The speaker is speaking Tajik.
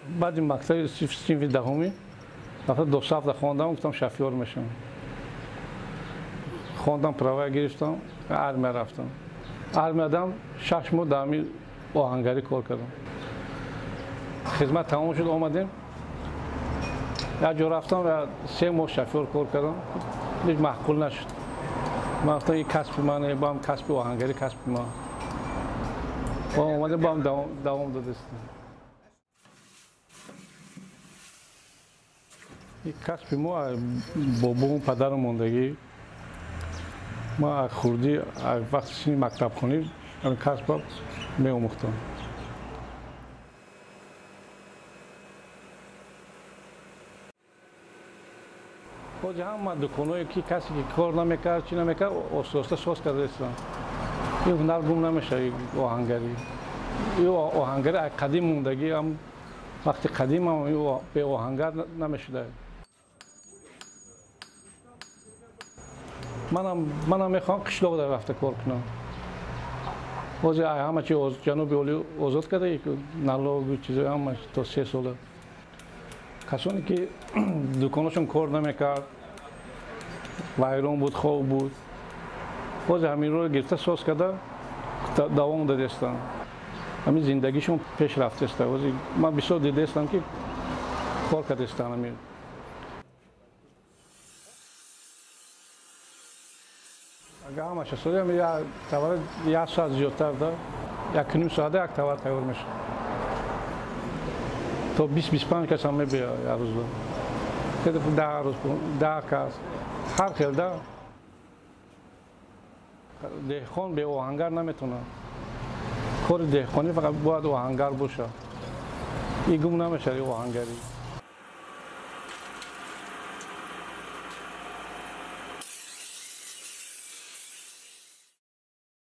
Баъди мактаби синфи даҳумӣ рафта досафта хондам, гуфтам шофёр мешавам. Хондам, права гирифтам, армия рафтам. Армиядам 6 моҳ дар ҳамин оҳангарӣ кор кардам. Хизмат тамом шуд, омадем, як ҷо рафтам ва 3 моҳ шофёр кор кардам, ҳеҷ маъқул нашуд. Ман гуфтам, ин касби ман, бам касби оҳангарӣ касби ман. Омадем, бам давом додастем. Ин касби мо бобому падарам мондагӣ. Ман аз хурдӣ, вақти синни мактабхонӣ ҳамин касбро меомӯхтам. Ҳозир ҳама дуконҳое ки касе ки кор намекард, чӣ намекард, оста оста соз карда истоданд. Ин ҳунар гум намешавад, оҳангарӣ. Ин оҳангарӣ аз қадим мондагӣ, ҳам вақти қадимам бе оҳангар намешуда. Манам мехоҳам қишлоқ дар рафта кор кунам. Ҳозир ҳама чи ҷануби олӣ озод карда, налогу чизо ҳама то 3 сола. Касоне ки дуконашон кор намекард, вайрон буд, хоб буд, ҳозир ҳаминро гирифта соз карда давом додастанд. Ҳамин зиндагишон пеш рафтаста. Ҳозир ман бисёр дидаистам, ки кор кардастанд ҳамин. Агар ҳамаша созем, як товар як соат зиёдтар да, 1,5 соата як товар тайёр мешавад. То 20-25 кас ҳам мебиёяд як рӯз, 10 рӯз 10 кас, ҳар хел да. Деҳқон бе оҳангар наметавонад. Кори деҳқонӣ фақат бояд оҳангар бошад. Ин гум намешавад, оҳангарӣ.